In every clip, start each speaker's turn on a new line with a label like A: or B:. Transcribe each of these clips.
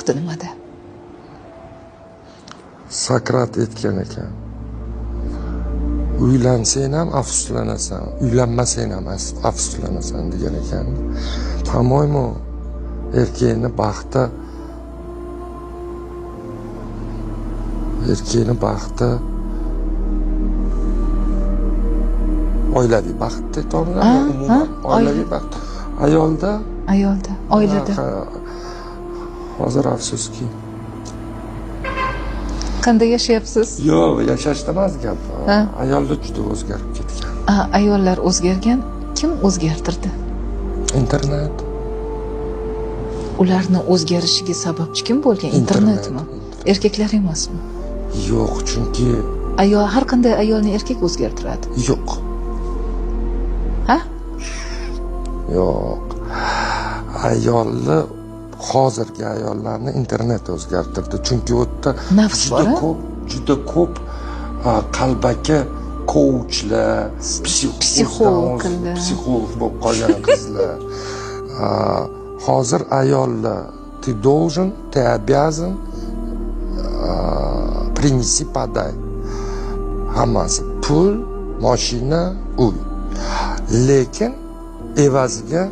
A: Baxti nimada?
B: Sokrat aytgan ekan: uylansang ham afsuslanasan, uylanmasang ham afsuslanasan degan ekan. По-моему, erkakni baxti, erkakni baxti oilaviy baxt aytolmayman, umuman oilaviy baxt. Ayolda,
A: ayolda, oilada.
B: Hozir afsuski.
A: Qanday yashayapsiz?
B: Yo'q, yashashda emas gap. Ayollar juda o'zgarib ketgan.
A: Ayollar o'zgargan. Kim o'zgartirdi?
B: Internet.
A: Ularni o'zgarishiga sababchi kim bo'lgan? Internetmi? Erkaklar emasmi?
B: Yo'q, chunki
A: ayol, har qanday ayolni erkak o'zgartiradi.
B: Yo'q.
A: Ha?
B: Yo'q. Ayolni, hozirgi ayollarni internet o'zgartirdi. Chunki u yerda juda ko'p, juda ko'p qalbaki kouchlar, psixolog bo'lib qolgan qizlar. Hozir ayollar ты должен, ты обязан, принеси, подай. Hammasi pul, mashina, uy. Lekin evaziga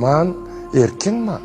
B: man erkinman.